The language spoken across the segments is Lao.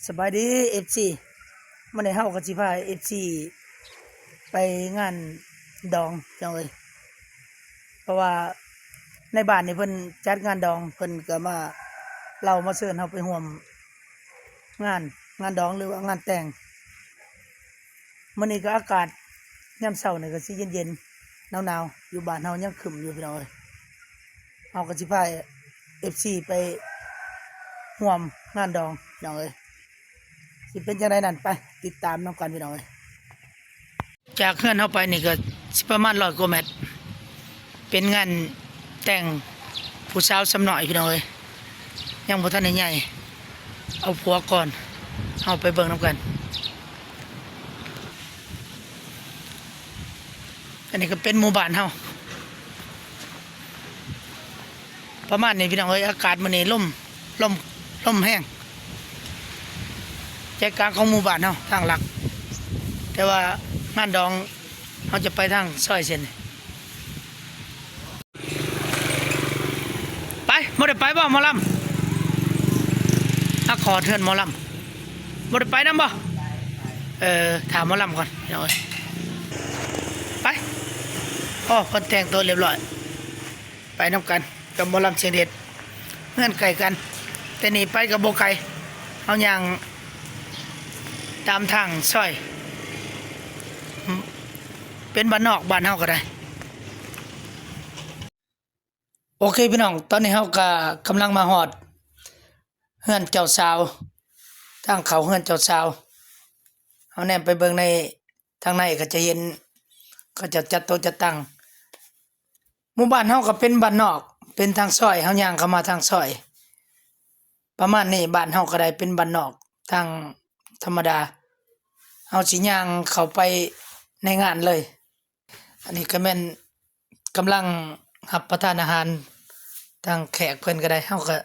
ສະບາຍດີ ເອັຟຊີ ມື້ນີ້ເຮົາກໍຊິພາ ເອັຟຊີ ໄປງານດອງ ພີ່ນ້ອງເອີຍ. ເພາະວ່າໃນບ້ານນີ້ເພິ່ນຈັດງານດອງ ເພິ່ນກໍມາ ເລົ່າມາເຊີນເຮົາໄປຮ່ວມງານ ງານດອງ ຫຼືວ່າງານແຕ່ງ. ມື້ນີ້ກໍອາກາດຍາມເຊົ້ານີ້ກໍຊິເຢັນໆ ໜາວໆ ຢູ່ບ້ານເຮົາຍັງຄຶ້ມຢູ່ ພີ່ນ້ອງເອີຍ. ເຮົາກໍຊິພາ ເອັຟຊີ ໄປຮ່ວມງານດອງ ພີ່ນ້ອງເອີຍ. ຊິເປັນຈັ່ງໃດນັ້ນ ໄປຕິດຕາມນຳກັນ ພີ່ນ້ອງເອີຍ. ຈາກເຮືອນເຮົາໄປນີ້ກໍຊິປະມານຮ້ອຍກວ່າແມັດ ເປັນງານແຕ່ງຜູ້ສາວຊຳນ້ອຍ ພີ່ນ້ອງເອີຍ. ຍັງບໍ່ທັນໄດ້ໃຫຍ່ ເອົາຜົວກ່ອນ ເຮົາໄປເບິ່ງນຳກັນ. ອັນນີ້ກໍເປັນໝູ່ບ້ານເຮົາ ປະມານນີ້ ພີ່ນ້ອງເອີຍ. ອາກາດມື້ນີ້ລົມ ລົມ ລົມແຮງ ໃຈກາງຂອງໝູ່ບ້ານເຮົາ ທາງຫຼັກ, ແຕ່ວ່າງານດອງເຮົາຈະໄປທາງຊອຍເສັ້ນນີ້. ໄປ ບໍ່ໄດ້ໄປບໍ່ ໝໍລຳ? ມາຂໍເທືອນໝໍລຳ ບໍ່ໄດ້ໄປນຳບໍ່? ເອີ ຖ້າໝໍລຳກ່ອນ ພີ່ນ້ອງເອີຍ. ໄປ ໂອ້ ເພິ່ນແຕ່ງໂຕຮຽບຮ້ອຍ ໄປນຳກັນກັບໝໍລຳສຽງເດັດ. ເຮືອນໃກ້ກັນ ແຕ່ນີ້ໄປກໍບໍ່ໄກ ເຮົາຍ່າງຕາມທາງຊອຍ ເປັນບ້ານນອກບ້ານເຮົາກໍໄດ້. ໂອເຄ ພີ່ນ້ອງ ຕອນນີ້ເຮົາກໍກຳລັງມາຮອດເຮືອນເຈົ້າສາວ ທາງເຂົ້າເຮືອນເຈົ້າສາວ. ເຮົາແນມໄປເບິ່ງໃນ ທາງໃນກໍຈະເຫັນເຂົາເຈົ້າຈັດໂຕະຈັດຕັ່ງ. ໝູ່ບ້ານເຮົາກໍເປັນບ້ານນອກ ເປັນທາງຊອຍ ເຮົາຍ່າງເຂົ້າມາທາງຊອຍປະມານນີ້. ບ້ານເຮົາກໍໄດ້ເປັນບ້ານນອກ ທາງທຳມະດາ ເຮົາຊິຍ່າງເຂົ້າໄປໃນງານເລີຍ. ອັນນີ້ກໍແມ່ນກຳລັງຮັບປະທານອາຫານ ທາງແຂກເພິ່ນກໍໄດ້ ເຮົາກໍ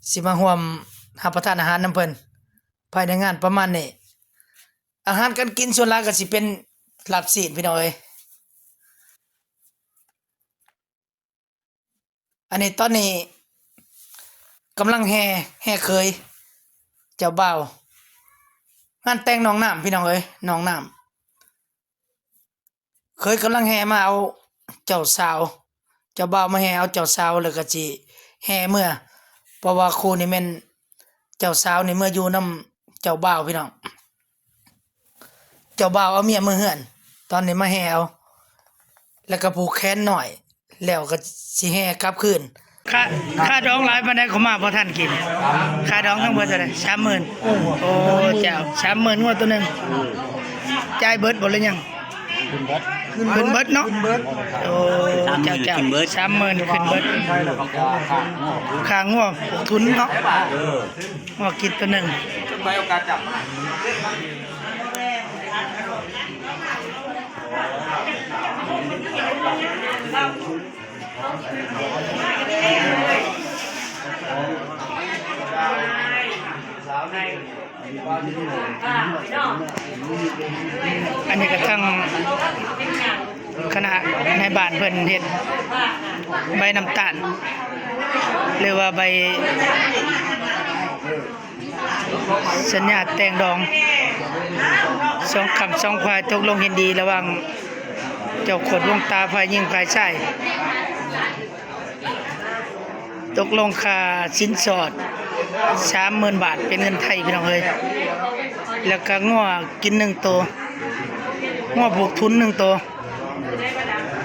ຊິມາຮ່ວມຮັບປະທານອາຫານນຳເພິ່ນພາຍໃນງານປະມານນີ້. ອາຫານການກິນສ່ວນຫຼາຍກໍຊິເປັນລາບຊີ້ນ ພີ່ນ້ອງເອີຍ. ອັນນີ້ຕອນນີ້ກຳລັງແຫ່ ແຫ່ເຂີຍເຈົ້າບ່າວ ງານແຕ່ງໜອງນ້ຳ ພີ່ນ້ອງເອີຍ ໜອງນ້ຳ. ເຂີຍກຳລັງແຫ່ມາເອົາເຈົ້າສາວ ເຈົ້າບ່າວມາແຫ່ເອົາເຈົ້າສາວ ແລ້ວກໍຊິແຫ່ເມືອ ເພາະວ່າຄູ່ນີ້ແມ່ນເຈົ້າສາວນີ້ເມືອຢູ່ນຳເຈົ້າບ່າວ ພີ່ນ້ອງ. ເຈົ້າບ່າວເອົາເມຍເມືອເຮືອນ ຕອນນີ້ມາແຫ່ເອົາ ແລ້ວກໍຜູກແຂນນ້ອຍ ແລ້ວກໍຊິແຫ່ກັບຄືນ. ຄ່າ ຄ່າດອງຫຼາຍປານໃດ? ເຂົາມາບໍ່ທັນກິນ. ຄ່າດອງທັງເບິດເທົ່າໃດ? ສາມໝື່ນ. ໂອ້ ເຈົ້າ ສາມໝື່ນງົວໂຕໜຶ່ງ ຈ່າຍເບິດບໍ່ ຫຼືຍັງ? ຂຶ້ນເບິດ ຂຶ້ນເບິດເນາະ. ໂອ້ ເຈົ້າ ສາມໝື່ນຂຶ້ນເບິດ ຄ່າງົວຜູກທຸນເນາະ. ງົວກິນໂຕໜຶ່ງ. ອັນນີ້ກໍທາງຄະນະນາຍບ້ານເພິ່ນເຮັດໃບນ້ຳຕານ ຫຼືວ່າໃບ ສັນຍາແຕ່ງດອງ ສອງຂ້າງສອງຝ່າຍຕົກລົງເຫັນດີ ລະຫວ່າງເຈົ້າໂຄດວງຕາ ຝ່າຍຍິງຝ່າຍຊາຍ ຕົກລົງຄ່າສິນສອດສາມໝື່ນບາດ ເປັນເງິນໄທ ພີ່ນ້ອງເອີຍ. ແລ້ວກະງົວກິນໜຶ່ງໂຕ ງົວຜູກທຸນໜຶ່ງໂຕ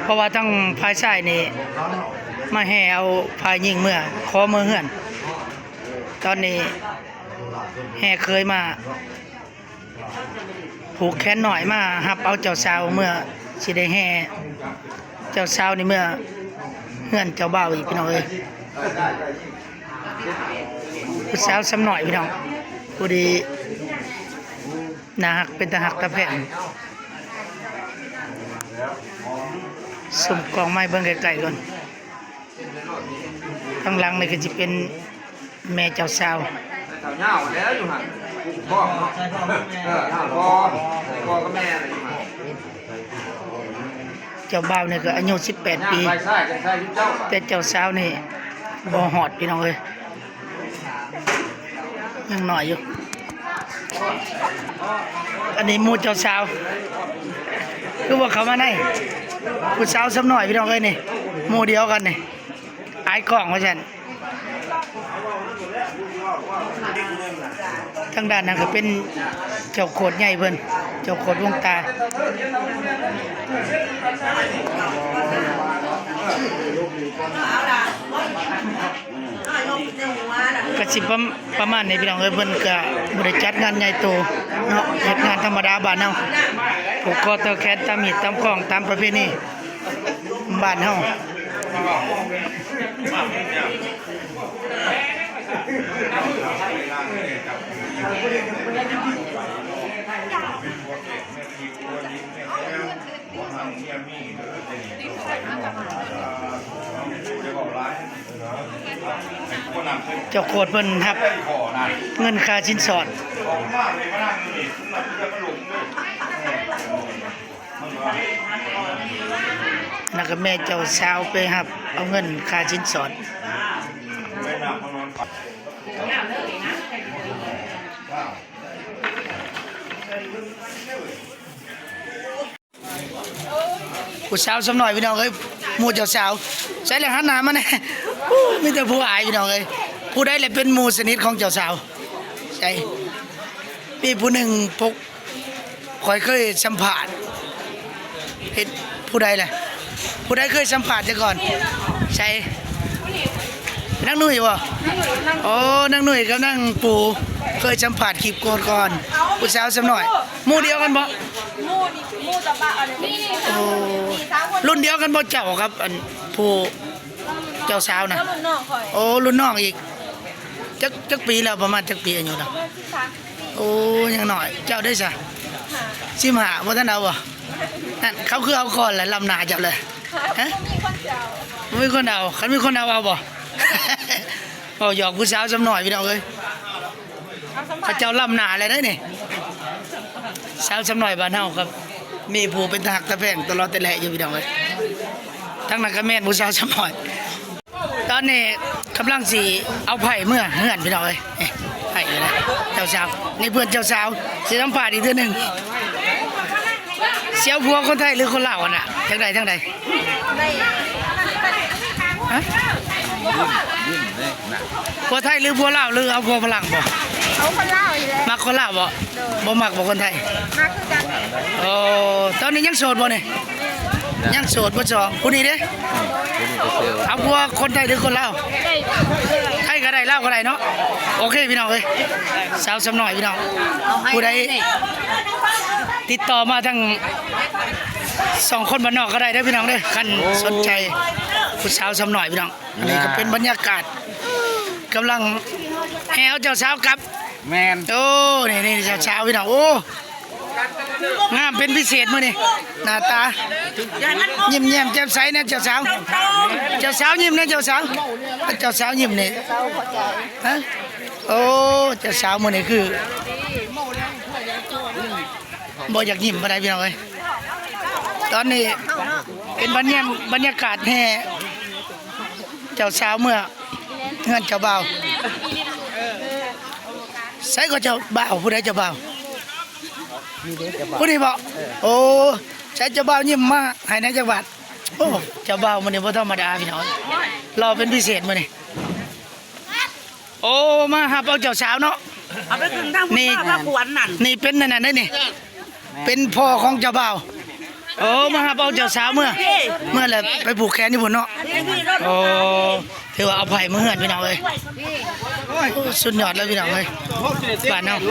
ເພາະວ່າທາງຝ່າຍຊາຍນີ້ມາແຫ່ເອົາຝ່າຍຍິງເມືອ ຂໍເມືອເຮືອນ. ຕອນນີ້ແຫ່ເຂີຍມາ ຜູກແຂນນ້ອຍມາຮັບເອົາເຈົ້າສາວເມືອ ຊິໄດ້ແຫ່ເຈົ້າສາວນີ້ເມືອເຮືອນເຈົ້າບ່າວອີກ ພີ່ນ້ອງເອີຍ. ຜູ້ສາວຊຳນ້ອຍ ພີ່ນ້ອງ ຜູ້ດີ ໜ້າຮັກ ເປັນຕາຮັກຕາແພງ. ຊົມກອງໄມ້ເບິ່ງໃກ້ໆກ່ອນ. ທາງຫຼັງນີ້ກໍຊິເປັນແມ່ເຈົ້າສາວ. ເຈົ້າຍາວແລ້ວຢູ່ຫັ້ນ ພໍ່ເນາະ ເອີ ພໍ່ ພໍ່ກັບແມ່ນະຢູ່ຫັ້ນ. ເຈົ້າບ່າວນີ້ກໍອາຍຸສິບແປດປີ ຍ່າງໄປຊ້າຍກັນຊ້າຍຢູ່ເຈົ້າ ແຕ່ເຈົ້າສາວນີ້ບໍ່ຮອດ ພີ່ນ້ອງເອີຍ. ຍັງນ້ອຍຢູ່. ອັນນີ້ໝູ່ເຈົ້າສາວ ຄືວ່າເຂົ້າມາໃນ ຜູ້ສາວຊຳນ້ອຍ ພີ່ນ້ອງເອີຍ ນີ້ ໝູ່ດຽວກັນນີ້ ອາຍກ້ອງວ່າຊັ້ນ. ທາງດ້ານນັ້ນກໍເປັນເຈົ້າໂຄດໃຫຍ່ເພິ່ນ ເຈົ້າໂຄດວງຕາ. ກະຊິປະ ປະມານນີ້ພີ່ນ້ອງເອີຍ ເພິ່ນກະບໍ່ໄດ້ຈັດງານໃຫຍ່ໂຕເນາະ ເຮັດງານທຳມະດາບ້ານເຮົາ ຜູກຄໍຕໍ່ແຂນ ຕາມຮີດຕາມຄອງ ຕາມປະເພນີບ້ານເຮົາ. ເຈົ້າໂຄດເພິ່ນຮັບເງິນຄ່າສິນສອດ ແລ້ວກໍແມ່ເຈົ້າສາວໄປຮັບເອົາເງິນຄ່າສິນສອດ. ຜູ້ສາວຊຳນ້ອຍ ພີ່ນ້ອງເອີຍ ໝູ່ເຈົ້າສາວ ໃສລະ ຫັນໜ້າມາແດ່. ໂອ້ ມີແຕ່ຜູ້ອາຍ ພີ່ນ້ອງເອີຍ. ຜູ້ໃດລະເປັນໝູ່ສະໜິດຂອງເຈົ້າສາວ? ໃສ ມີຜູ້ໜຶ່ງ ພວກຂ້ອຍເຄີຍສຳພາດ ເຮັດ ຜູ້ໃດລະ ຜູ້ໃດເຄີຍສຳພາດແຕ່ກ່ອນ? ໃສ ນາງນຸ້ຍບໍ່? ໂອ້ ນາງນຸ້ຍກັບນາງປູເຄີຍສຳພາດຄລິບກ່ອນໆ ຜູ້ສາວຊຳນ້ອຍ. ໝູ່ດຽວກັນບໍ່? ໝູ່ ໝູ່ຕະບະ ອັນນີ້ ໂອ້ ລຸ້ນດຽວກັນບໍ່ເຈົ້າກັບອັນຜູ້ເຈົ້າສາວນະ? ເຈົ້າລຸ້ນນ້ອງຂ້ອຍ. ໂອ້ ລຸ້ນນ້ອງອີກ. ຈັກ ຈັກປີແລ້ວ? ປະມານຈັກປີອາຍຸນະ? ປະມານສິບສາມປີ. ໂອ້ ຍັງນ້ອຍ. ເຈົ້າເດ້ຊະ? ສິບຫ້າ. ສິບຫ້າ ບໍ່ທັນເອົາບໍ່? ນັ້ນ ເຂົາຄືເອົາກ່ອນລະ ລ້ຳໜ້າເຈົ້າເລີຍ. ຮະ? ບໍ່ມີຄົນເອົາ. ບໍ່ມີຄົນເອົາ. ຄັນມີຄົນເອົາ ເອົາບໍ່? ເວົ້າຫຍອກຜູ້ສາວຊຳນ້ອຍ ພີ່ນ້ອງເອີຍ. ເຂົາເຈົ້າລ້ຳໜ້າແລ້ວເດ້ນີ້ ສາວຊຳນ້ອຍບ້ານເຮົາ ກໍມີຜູ້ເປັນຕາຮັກຕາແພງຕະຫຼອດແຕ່ແລະຢູ່ ພີ່ນ້ອງເອີຍ. ທາງນັ້ນກໍແມ່ນຜູ້ສາວຊຳນ້ອຍ. ຕອນນີ້ກຳລັງຊິເອົາໄພ້ເມືອເຮືອນ ພີ່ນ້ອງເອີຍ. ນີ້ ໄພ້ຢູ່ນະ ເຈົ້າສາວ ນີ້ເພື່ອນເຈົ້າສາວ. ຊິສຳພາດອີກເທື່ອໜຶ່ງ. ຊິເອົາຜົວຄົນໄທ ຫຼື ຄົນລາວຫັ້ນນະ? ຈັ່ງໃດ ຈັ່ງໃດ? ຮະ? ຜົວໄທ ຫຼື ຜົວລາວ ຫຼື ເອົາຜົວຝຣັ່ງບໍ່? ເອົາຄົນລາວນີ້ແຫຼະ. ມັກຄົນລາວບໍ່? ໂດຍ. ບໍ່ມັກບໍ່ຄົນໄທ? ມັກຄືກັນ. ໂອ້ ຕອນນີ້ຍັງໂສດບໍ່ນີ້? ຍັງໂສດບໍ່ສອງ ຜູ້ນີ້ເດ້? ອືມ ຜູ້ນີ້ກໍໂສດ. ເອົາຜົວຄົນໄທ ຫຼື ຄົນລາວ? ໄທກໍໄດ້ ລາວກໍໄດ້ເນາະ. ໂອເຄ ພີ່ນ້ອງເອີຍ ສາວຊຳນ້ອຍ ພີ່ນ້ອງ ຜູ້ໃດຕິດຕໍ່ມາທາງສອງຄົນບ້ານນອກກໍໄດ້ເດີ ພີ່ນ້ອງເດີ ຄັນສົນໃຈຜູ້ສາວຊຳນ້ອຍ ພີ່ນ້ອງ. ອັນນີ້ກໍເປັນບັນຍາກາດ ກຳລັງແຫ່ເອົາເຈົ້າສາວກັບ. ແມ່ນ. ໂອ້ ນີ້ ນີ້ເຈົ້າສາວ ພີ່ນ້ອງ. ໂອ້ ງາມເປັນພິເສດມື້ນີ້ ໜ້າຕາຍິ້ມແຍ້ມແຈ່ມໃສແດ່ເຈົ້າສາວ. ເຈົ້າສາວຍິ້ມແດ່ເຈົ້າສາວ. ເຈົ້າສາວຍິ້ມນີ້ ຮະ? ໂອ້ ເຈົ້າສາວມື້ນີ້ຄືບໍ່ຢາກຍິ້ມປານໃດ ພີ່ນ້ອງເອີຍ. ຕອນນີ້ເປັນບັນຍາ ບັນຍາກາດແຫ່ເຈົ້າສາວເມືອ ເຮືອນເຈົ້າບ່າວ. ໃສກໍເຈົ້າບ່າວ? ຜູ້ໃດເຈົ້າບ່າວ? ຜູ້ນີ້ບໍ? ໂອ້ ໃສເຈົ້າບ່າວຍິ້ມມາໃຫ້ແດ່ຈັກບາດ. ໂອ້ ເຈົ້າບ່າວມື້ນີ້ບໍ່ທຳມະດາ ພີ່ນ້ອງ ຫຼໍ່ເປັນພິເສດມື້ນີ້. ໂອ້ ມາຮັບເອົາເຈົ້າສາວເນາະ. ເອົາໄປຂຶ້ນທາງ ນີ້ ພຸ້ນ ພາຂວັນນັ້ນ ນີ້ເປັນອັນນັ້ນເດ້ນີ້. ເປັນພໍ່ຂອງເຈົ້າບ່າວ. ໂອ້ ມາຮັບເອົາເຈົ້າສາວເມືອ ເມືອແລ້ວໄປຜູກແຂນຢູ່ພຸ້ນເນາະ. ໂອ້ ຖືວ່າເອົາໄພ້ມາເຮືອນ ພີ່ນ້ອງເອີຍ. ໂອ້ ສຸດຍອດເລີຍ ພີ່ນ້ອງເອີຍ ບ້ານເຮົາ. ເ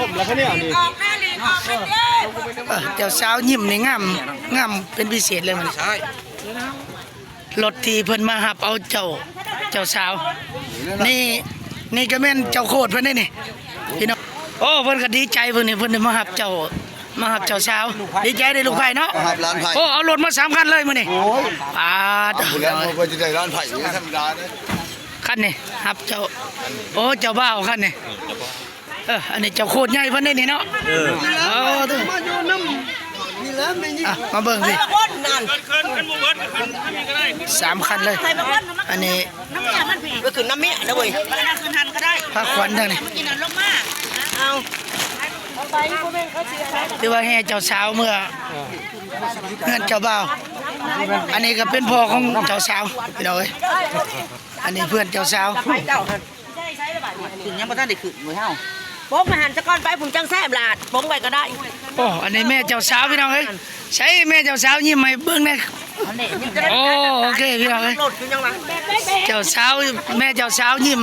ອີ ເຈົ້າສາວຍິ້ມນີ້ງາມ ງາມເປັນພິເສດເລີຍມື້ນີ້. ລົດທີ່ເພິ່ນມາຮັບເອົາເຈົ້າ ເຈົ້າສາວ ນີ້ ນີ້ກໍແມ່ນເຈົ້າໂຄດເພິ່ນເດ້ນີ້ ພີ່ນ້ອງ. ໂອ້ ເພິ່ນກໍດີໃຈ ເພິ່ນນີ້ ເພິ່ນໄດ້ມາຮັບເຈົ້າ ມາຮັບເຈົ້າສາວ. ດີໃຈເດ້ລູກໃພ້ເນາະ ມາຮັບຫຼານໃພ້. ໂອ້ ເອົາລົດມາສາມຄັນເລີຍມື້ນີ້. ໂອ້ຍ ປາດ ເອົາແລ້ວ ເພິ່ນຊິໄດ້ຫຼານໃພ້ທຳມະດາເດ້. ຄັນນີ້ຮັບເຈົ້າ ໂອ້ ເຈົ້າບ່າວຄັນນີ້. ເອີ ອັນນີ້ເຈົ້າໂຄດໃຫຍ່ເພິ່ນເດ້ນີ້ເນາະ. ເອີ ເອີ ມາຢູ່ນຳນີ້ແຫຼະ ແມ່ຍິງ ອ່ະ ມາເບິ່ງຊິ ສາມຄັນເລີຍ. ອັນນີ້ ໄປຂຶ້ນນຳເມຍນະເວີຍ ພາຂວັນທາງນີ້ ກິນອັນລົງມາ ເອົາ ເອົາໄປ ບໍ່ແມ່ນເຂົາຊິ ຖືວ່າແຫ່ເຈົ້າສາວເມືອເຮືອນເຈົ້າບ່າວ. ອັນນີ້ກໍເປັນພໍ່ຂອງເຈົ້າສາວ ພີ່ນ້ອງເອີຍ. ອັນນີ້ເພື່ອນເຈົ້າສາວ ໄປເຈົ້າຫັ້ນ ຂຶ້ນ ຍັງບໍ່ທັນໄດ້ຂຶ້ນເວີຍເຮົາ. ປົກມາຫັ້ນສະກ່ອນໄປ ພຸ້ນຈັ່ງແຊມຫຼາດ ປົກໄວ້ກໍໄດ້. ໂອ້ ອັນນີ້ແມ່ເຈົ້າສາວ ພີ່ນ້ອງເອີຍ. ໃສແມ່ເຈົ້າສາວ ຍິ້ມໃຫ້ເບິ່ງແດ່. ໂອ້ ໂອເຄ ພີ່ນ້ອງເອີຍ ເຈົ້າສາວ ແມ່ເຈົ້າສາວຍິ້ມ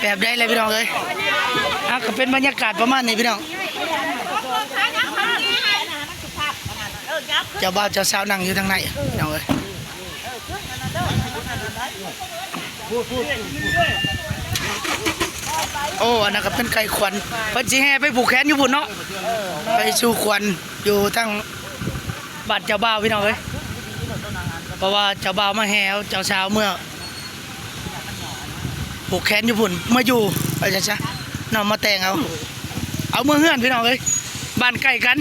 ແບບໃດລະ ພີ່ນ້ອງເອີຍ. ອ່ະ ກໍເປັນບັນຍາກາດປະມານນີ້ ພີ່ນ້ອງ. ເຈົ້າບ່າວເຈົ້າສາວນັ່ງຢູ່ທາງໃນ ພີ່ນ້ອງເອີຍ. ໂອ້ ອັນນັ້ນກໍເປັນໄກ່ຂວັນ ເພິ່ນຊິແຫ່ໄປຜູກແຂນຢູ່ພຸ້ນເນາະ ໄປສູ່ຂວັນຢູ່ທາງບ້ານເຈົ້າບ່າວ ພີ່ນ້ອງເອີຍ. ເພາະວ່າເຈົ້າບ່າວມາແຫ່ເອົາເຈົ້າສາວເມືອຜູກແຂນຢູ່ພຸ້ນ ເມືອຢູ່ ວ່າຊັ້ນຊະເນາະ ມາແຕ່ງເອົາ ເອົາເມືອເຮືອນ ພີ່ນ້ອງເອີຍ. ບ້ານໃກ້ກັນ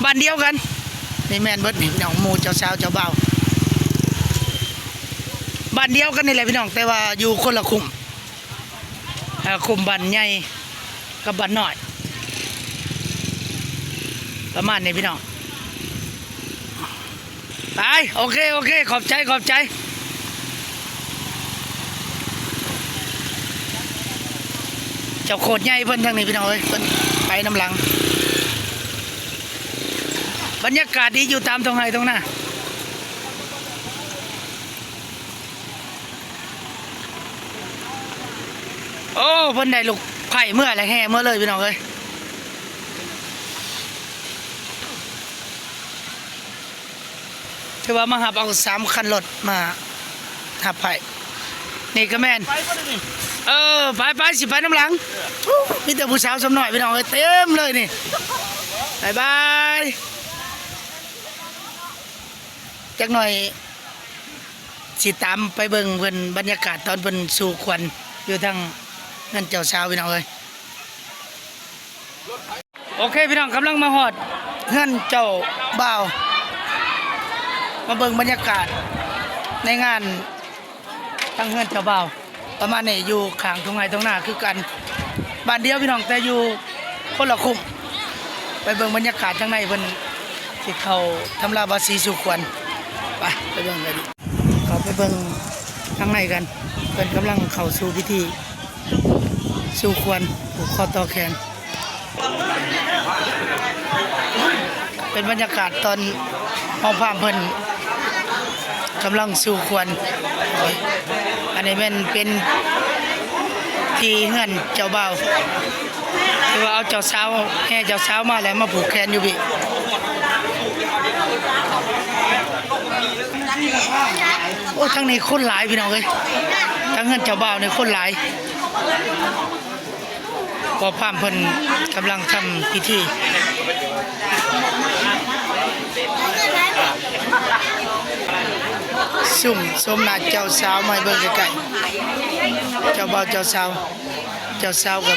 ບ້ານດຽວກັນ ນີ້ແມ່ນເບິດນີ້ ພີ່ນ້ອງ ໝູ່ເຈົ້າສາວເຈົ້າບ່າວ ບ້ານດຽວກັນນີ້ແຫຼະ ພີ່ນ້ອງ ແຕ່ວ່າຢູ່ຄົນລະຄຸ້ມ ເອີ ຄຸ້ມບ້ານໃຫຍ່ກັບບ້ານນ້ອຍ ປະມານນີ້ ພີ່ນ້ອງ. ໄປ ໂອເຄ ໂອເຄ ຂອບໃຈ ຂອບໃຈ. ເຈົ້າໂຄດໃຫຍ່ເພິ່ນທາງນີ້ ພີ່ນ້ອງເອີຍ ເພິ່ນໄປນຳຫຼັງ. ບັນຍາກາດດີຢູ່ຕາມທົ່ງໄຮ່ທົ່ງນາ. ໂອ້ ເພິ່ນໄດ້ລູກໄພ້ເມືອແລ້ວ ແຫ່ເມືອເລີຍ ພີ່ນ້ອງເອີຍ. ຖືວ່າມາຮັບເອົາສາມຄັນລົດ ມາຮັບໄພ້ ນີ້ກໍແມ່ນ ໄປບໍ່ໄດ້ນີ້ ເອີ ໄປໆ ຊິໄປນຳຫຼັງ. ເອີ ໂອ້ ມີແຕ່ຜູ້ສາວສ່ຳນ້ອຍ ພີ່ນ້ອງເອີຍ ເຕັມເລີຍນີ້. ບາຍບາຍ ຈັກໜ່ອຍຊິຕາມໄປເບິ່ງເພິ່ນ ບັນຍາກາດຕອນເພິ່ນສູ່ຂວັນຢູ່ທາງເຮືອນເຈົ້າສາວ ພີ່ນ້ອງເອີຍ. ໂອເຄ ພີ່ນ້ອງ ກຳລັງມາຮອດເຮືອນເຈົ້າບ່າວ ມາເບິ່ງບັນຍາກາດໃນງານທາງເຮືອນເຈົ້າບ່າວ ປະມານນີ້ ຢູ່ຂ້າງທົ່ງໄຮ່ທົ່ງນາຄືກັນ ບ້ານດຽວ ພີ່ນ້ອງ ແຕ່ຢູ່ຄົນລະຄຸ້ມ. ໄປເບິ່ງບັນຍາກາດທາງໃນ ເພິ່ນຊິເຂົ້າທຳລາບາສີສູ່ຂວັນ ໄປ ໄປເບິ່ງກັນ. ເຂົ້າໄປເບິ່ງທາງໃນກັນ ເພິ່ນກຳລັງເຂົ້າສູ່ພິທີສູ່ຂວັນ ຜູກຄໍຕໍ່ແຂນ. ເປັນບັນຍາກາດຕອນຮອງພາມເພິ່ນກຳລັງສູ່ຂວັນ. ອັນນີ້ແມ່ນເປັນທີ່ເຮືອນເຈົ້າບ່າວ ຄືວ່າເອົາເຈົ້າສາວ ແຫ່ເຈົ້າສາວມາແລ້ວມາຜູກແຂນຢູ່ພີ້. ໂອ້ ທາງນີ້ຄົນຫຼາຍພີ່ນ້ອງເອີຍ ທາງເຮືອນເຈົ້າບ່າວນີ້ຄົນຫຼາຍ ພໍ່ພາມເພິ່ນກຳລັງທຳພິທີ ຊຸມຊົມໜ້າເຈົ້າສາວ ມາໃຫ້ເບິ່ງໃກ້ໆ ເຈົ້າບ່າວເຈົ້າສາວ. ເຈົ້າສາວກໍ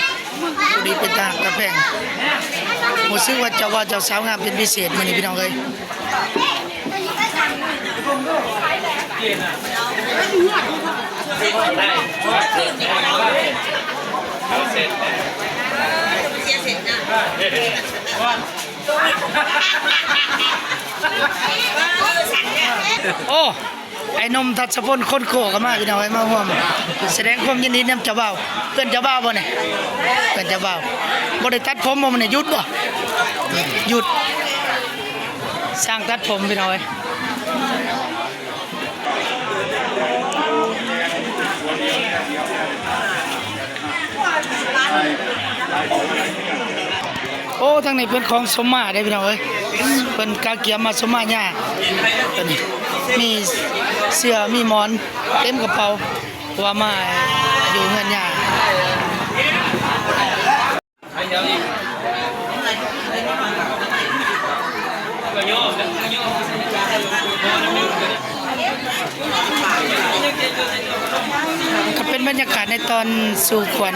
ຜູ້ດີເປັນຕາຮັກຕາແພງ ຮູ້ສຶກວ່າເຈົ້າບ່າວເຈົ້າສາວງາມເປັນພິເສດມື້ນີ້ພີ່ນ້ອງເອີຍ. ໂອ້ ໄອ້ໜຸ່ມທັດສະພົນ ຄົນໂກກໍມາ ພີ່ນ້ອງເອີຍ ມາຮ່ວມສະແດງຄວາມຍິນດີນຳເຈົ້າບ່າວ. ເພື່ອນເຈົ້າບ່າວບໍ່ນີ້? ເພື່ອນເຈົ້າບ່າວ. ບໍ່ໄດ້ຕັດຜົມບໍ່ມື້ນີ້? ຢຸດບໍ່? ຢຸດ. ຊ່າງຕັດຜົມ ພີ່ນ້ອງເອີຍ. ໂອ້ ທາງນີ້ເປັນຂອງສົມມາເດ້ພີ່ນ້ອງເອີຍ ເພິ່ນກະກຽມມາສົມມາຍ່າ ເພິ່ນມີເສື້ອມີໝອນເຕັມກະເປົາ ເພາະວ່າມາຢູ່ເຮືອນຍ່າ. ກໍເປັນບັນຍາກາດໃນຕອນສູ່ຂວັນ.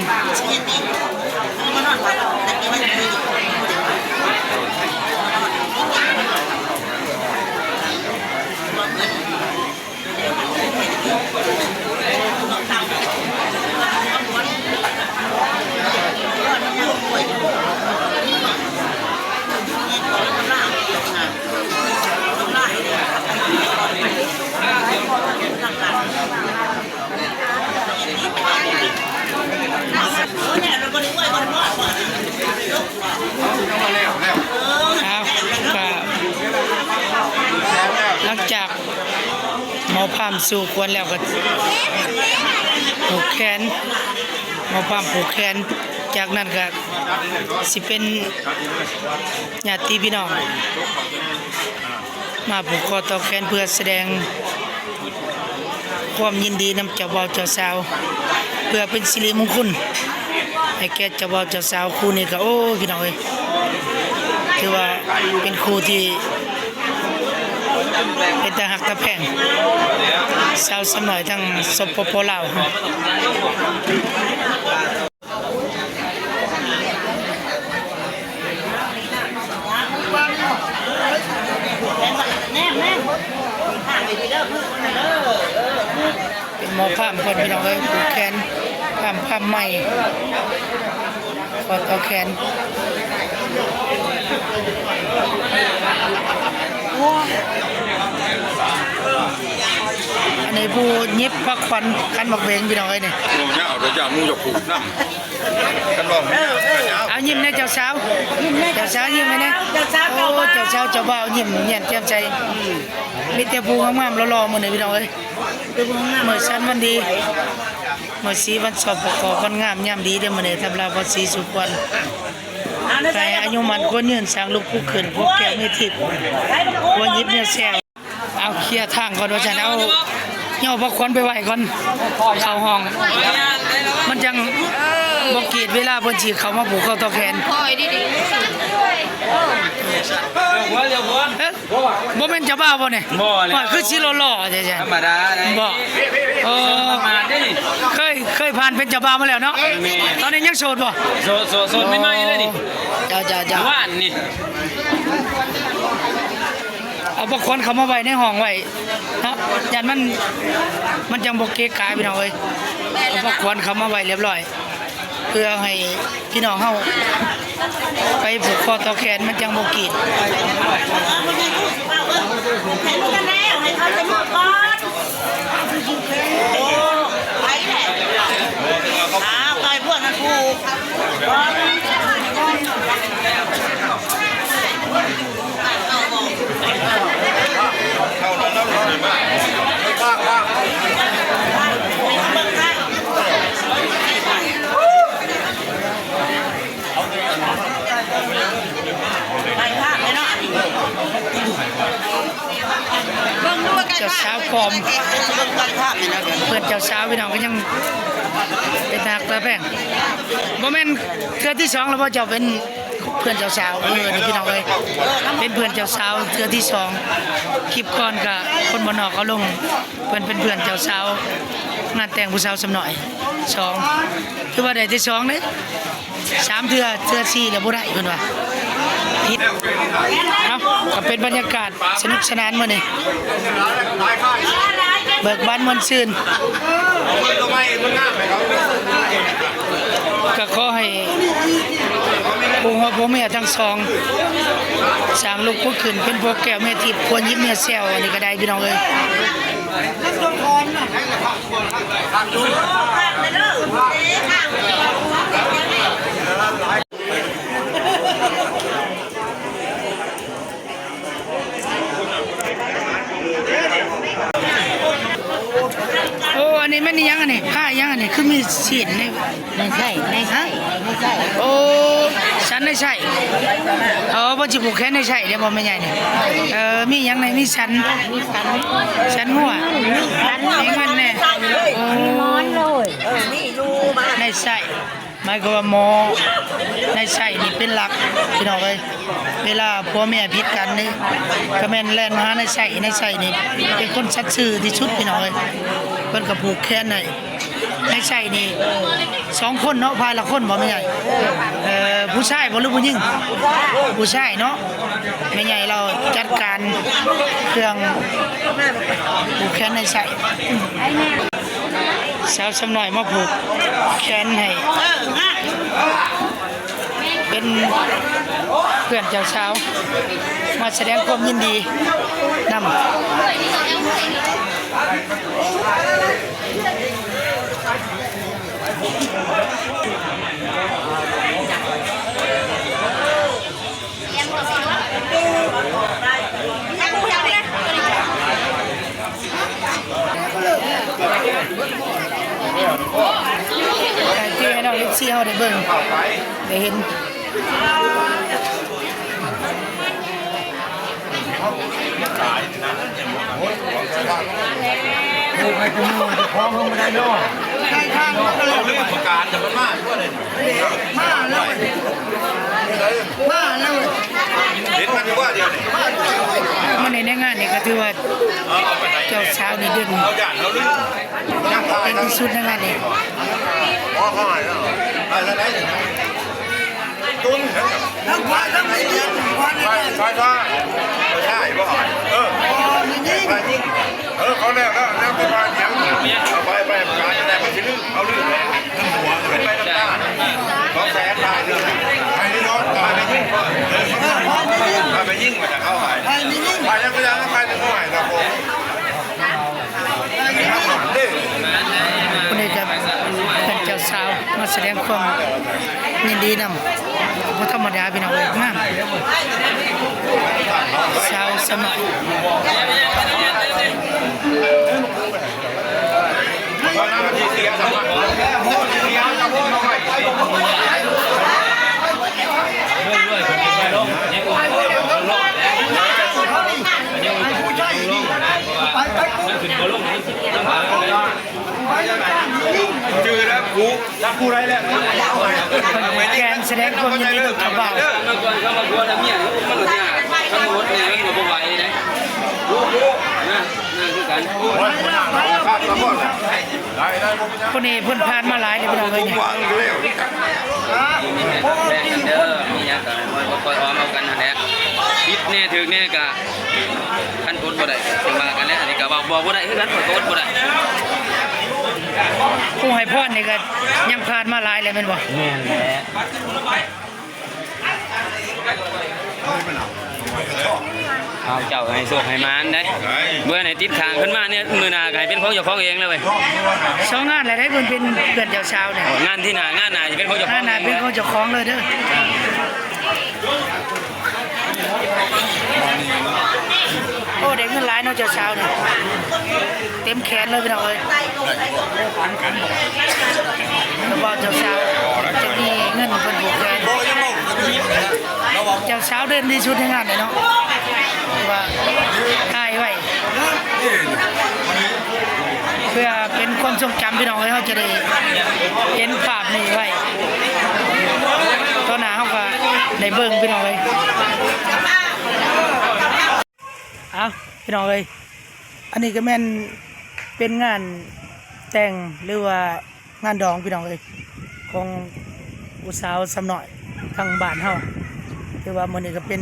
ສູ່ຂວັນແລ້ວກໍຜູກແຂນ ໝໍພາມຜູກແຂນ. ຈາກນັ້ນກໍຊິເປັນຍາດຕິພີ່ນ້ອງ ມາຜູກຄໍຕໍ່ແຂນເພື່ອສະແດງຄວາມຍິນດີນຳເຈົ້າບ່າວເຈົ້າສາວ ເພື່ອເປັນສິລິມຸງຄຸນໃຫ້ແກ່ເຈົ້າບ່າວເຈົ້າສາວ. ຄູ່ນີ້ກໍ ໂອ້ຍ ພີ່ນ້ອງເອີຍ ຖືວ່າເປັນຄູ່ທີ່ເປັນຕາຮັກຕາແພງ ຊາວຊຳນ້ອຍທາງ ສປປ ລາວ. ເປັນໝໍພາມເພິ່ນ ພີ່ນ້ອງເອີຍ ຜູກແຂນ ພາມ ພາມໃໝ່ ຂໍຕໍ່ແຂນ. ອັນນີ້ຜູ້ຫຍິບພາຂວັນ ຂັນໝາກເບັງ ພີ່ນ້ອງເອີຍນີ້. ໂອ້ຍ ເອົາແຕ່ຢ່າງໜູຢາກຜູກນຳ ຄັນວ່າ ເອົາ ຍິ້ມແດ່ເຈົ້າສາວ ຍິ້ມແດ່ ເຈົ້າສາວຍິ້ມໃຫ້ແດ່. ເຈົ້າສາວ ໂອ້ ເຈົ້າສາວເຈົ້າບ່າວຍິ້ມແຍ້ມແຈ່ມໃສ. ມີແຕ່ຜູ້ງາມໆຫຼໍ່ໆມື້ນີ້ ພີ່ນ້ອງເອີຍ. ມື້ສັນວັນດີ ມື້ສີວັນ ສປກ ວັນງາມຍາມດີເດ້ມື້ນີ້ ທຳລາວພອນສີສຸຂວັນ ໃຫ້ອາຍຸໝັ້ນຂວັນຍືນ ສ້າງລູກຜູ້ຂຶ້ນ ພົບແກ້ວມີທິບ ຜົວຍິບເມຍແຊວ. ເອົາ ເຄຍທາງກ່ອນວ່າຊັ້ນ ເອົາ ຍໍພາຂວັນໄປໄຫວ້ກ່ອນ ເຂົ້າຫ້ອງ ມັນຈັ່ງບໍ່ກີດເວລາເພິ່ນຊິເຂົ້າມາຜູກຄໍຕໍ່ແຂນ. ເອີ ບໍ່ແມ່ນເຈົ້າບ່າວບໍ່ນີ້? ບໍ່ແລ້ວ ໂອ້ຍ ຄືຊິຫຼໍ່ໆແທ້ໆ. ທຳມະດາເດ້ ບໍ່? ເອີ ປະມາດເດ້ນີ້ ເຄີຍ ເຄີຍຜ່ານເປັນເຈົ້າບ່າວມາແລ້ວເນາະ. ແມ່ນ ຕອນນີ້ຍັງໂສດບໍ່? ໂສດ ໂສດ ໂສດໃໝ່ໆເລີຍນີ້. ເຈົ້າ ເຈົ້າ ເຈົ້າ ຫວານນີ້. ເອົາພາຂວັນເຂົ້າມາໄວ້ໃນຫ້ອງໄວ້ເນາະ ຢ້ານມັນ ມັນຈັ່ງບໍ່ເກະກະ ພີ່ນ້ອງເອີຍ. ເອົາພາຂວັນເຂົ້າມາໄວ້ລຽບຮ້ອຍ ເພື່ອໃຫ້ພີ່ນ້ອງເຮົາໄປຜູກຄໍຕໍ່ແຂນ ມັນຈັ່ງບໍ່ກີດ. ເຈົ້າສາວປອມ ເພື່ອນເຈົ້າສາວ ພີ່ນ້ອງ ກໍຍັງເປັນຕາຮັກຕາແພງ. ບໍ່ແມ່ນເທື່ອທີສອງແລ້ວບໍ່ ເຈົ້າເປັນເພື່ອນເຈົ້າສາວ? ເອີ ນີ້ພີ່ນ້ອງເອີຍ ເປັນເພື່ອນເຈົ້າສາວເທື່ອທີສອງ. ຄລິບກ່ອນກໍຄົນບ້ານນອກເອົາລົງ ເພິ່ນເປັນເພື່ອນເຈົ້າສາວ ງານແຕ່ງຜູ້ສາວຊຳນ້ອຍສອງ ຖືວ່າໄດ້ແຕ່ສອງເດ້. ສາມເທື່ອ ເທື່ອສີ່ແລ້ວບໍ່ໄດ້ເພິ່ນວ່າ ຜິດ. ເອົ້າ ກໍເປັນບັນຍາກາດສະໜຸກສະໜານມື້ນີ້ ເບີກບານມ່ວນຊື່ນ. ກໍຂໍໃຫ້ຜູ້ຮັວຜົວເມຍທັງສອງ ສ້າງລູກຜູ້ຂຶ້ນເປັນຜົວແກ້ວເມຍທິບ ຜົວຍິບເມຍແຊວ ອັນນີ້ກໍໄດ້ ພີ່ນ້ອງເອີຍ. ໂອ້ ອັນນີ້ແມ່ນອີ່ຫຍັງອັນນີ້? ຜ້າອີ່ຫຍັງອັນນີ້? ຄືມີຊີ້ນໃນ ໃນໄສ້ ໃນໄສ້ ໃນໄສ້. ໂອ້ ສັນໃນໄສ້. ອໍ ເພິ່ນຊິຜູກແຂນໃນໄສ້ເດ້ບໍ່ແມ່ໃຫຍ່ນີ້? ເອີ ມີຫຍັງແດ່? ມີສັນ ສັນງົວ ມີສັນ ມີມັນແດ່. ໂອ້ ໃນໄສ້ ໝາຍຄວາມວ່າໝໍໃນໄສ້ນີ້ເປັນຫຼັກ ພີ່ນ້ອງເອີຍ. ເວລາຜົວເມຍຜິດກັນນີ້ ກໍແມ່ນແລ່ນມາຫາໃນໄສ້. ໃນໄສ້ນີ້ເປັນຄົນສັດຊື່ທີ່ສຸດ ພີ່ນ້ອງເອີຍ. ເພິ່ນກໍຜູກແຂນໃຫ້ ໃນໄສ້ນີ້ສອງຄົນເນາະ ຝ່າຍລະຄົນບໍ່ແມ່ໃຫຍ່? ເອີ ຜູ້ຊາຍບໍ່ ຫຼືຜູ້ຍິງ? ຜູ້ຊາຍເນາະ. ແມ່ໃຫຍ່ລາວຈັດການເຄື່ອງຜູກແຂນໃນໄສ້. ສາວຊຳນ້ອຍມາຜູກແຂນໃຫ້ ເປັນເພື່ອນເຈົ້າສາວ ມາສະແດງຄວາມຍິນດີນຳ. ຊິເຮົາໄດ້ເບິ່ງໄດ້ເຫັນ. ມາໃນງານນີ້ກໍຖືວ່າເຈົ້າສາວນີ້ເດັ່ນ ເດັ່ນທີ່ສຸດໃນງານນີ້. ຜູ້ນີ້ກໍເປັນເຈົ້າສາວມາສະແດງຄວາມຍິນດີນຳ ບໍ່ທຳມະດາພີ່ນ້ອງເອີຍ ງາມ ສາວສະໜ້ອຍ. ຈື່ແລ້ວກູ ຈຳຜູ້ໃດແລ້ວ ເພິ່ນແກນສະແດງຄວາມຍິນດີນຳເຈົ້າບ່າວ. ຄົນນີ້ເພິ່ນຜ່ານມາຫຼາຍເດ້ພີ່ນ້ອງເອີຍນີ້. ມີຫຍັງກໍຄ່ອຍໆເວົ້າກັນຫັ້ນແຫຼະ ຜິດແດ່ຖືກແດ່ກະ ຄັນອົດບໍ່ໄດ້ກໍວ່າກັນແຫຼະ ອັນນີ້ກໍເວົ້າ ບອກບໍ່ໄດ້ຄືກັນ ຂ້ອຍກໍອົດບໍ່ໄດ້. ຜູ້ໃຫ້ພອນນີ້ກໍຍັງຜ່ານມາຫຼາຍແລ້ວແມ່ນບໍ່? ແມ່ນແຫຼະ. ເອົາ ເຈົ້າໃຫ້ໂຊກໃຫ້ໝານໄດ໋ ບໍ່ໃຫ້ຕິດຄ້າງຂຶ້ນມາເນີ ມື້ໜ້າກໍໃຫ້ເປັນຂອງເຈົ້າຂອງເອງເລີຍ. ສອງງານແລ້ວໄດ໋ ເພິ່ນເປັນເພື່ອນເຈົ້າສາວນີ້ ງານທີ່ໜ້າ ງານໜ້າຊິເປັນຂອງເຈົ້າຂອງ ງານໜ້າເປັນຂອງເຈົ້າຂອງເລີຍເດີ. ໂອ້ ໄດ້ເງິນຫຼາຍເນາະ ເຈົ້າສາວນີ້ ເຕັມແຂນເລີຍພີ່ນ້ອງເອີຍ. ແຕ່ວ່າເຈົ້າສາວຈະມີເງິນເພິ່ນຜູກແຂນ ເຈົ້າສາວເດັ່ນທີ່ສຸດໃນງານນີ້ເນາະ ວ່າຖ່າຍໄວ້ ເພື່ອເປັນຄວາມຊົງຈຳພີ່ນ້ອງເອີຍ ເຮົາຈະໄດ້ເຫັນພາບນີ້ໄວ້ ຕໍ່ໜ້າເຮົາກໍໄດ້ເບິ່ງພີ່ນ້ອງເອີຍ. ເອົາ ພີ່ນ້ອງເອີຍ ອັນນີ້ກໍແມ່ນເປັນງານແຕ່ງ ຫຼືວ່າງານດອງພີ່ນ້ອງເອີຍ ຂອງຜູ້ສາວຊຳນ້ອຍທາງບ້ານເຮົາ ຖືວ່າມື້ນີ້ກໍເປັນ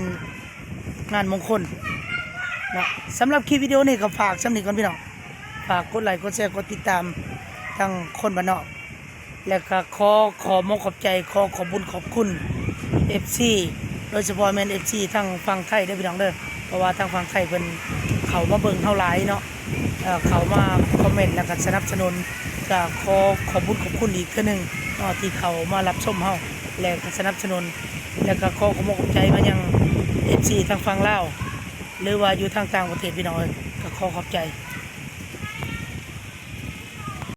ງານມົງຄົນເນາະ. ສຳລັບຄລິບວິດີໂອນີ້ກໍຝາກສ່ຳນີ້ກ່ອນພີ່ນ້ອງ ຝາກກົດໄລ ກົດແຊ ກົດຕິດຕາມທາງຄົນບ້ານນອກ ແລະກໍຂໍຂອບມົກຂອບໃຈ ຂໍຂອບບຸນຂອບຄຸນເອັຟຊີ ໂດຍສະເພາະແມ່ນເອັຟຊີທາງຝັ່ງໄທເດີພີ່ນ້ອງເດີ ເພາະວ່າທາງຝັ່ງໄທເພິ່ນເຂົ້າມາເບິ່ງເຮົາຫຼາຍເນາະ ເອີ ເຂົ້າມາຄອມເມັນ ແລະກໍສະໜັບສະໜູນ ກໍຂໍຂອບບຸນຂອບຄຸນອີກເທື່ອໜຶ່ງເນາະ ທີ່ເຂົ້າມາຮັບຊົມເຮົາ ແລະກໍສະໜັບສະໜູນ ແລະກໍຂໍຂອບມົກຂອບໃຈມາຍັງເອັຟຊີທາງຝັ່ງລາວ ຫຼືວ່າຢູ່ທາງຕ່າງປະເທດພີ່ນ້ອງເອີຍ ກໍຂໍຂອບໃຈ.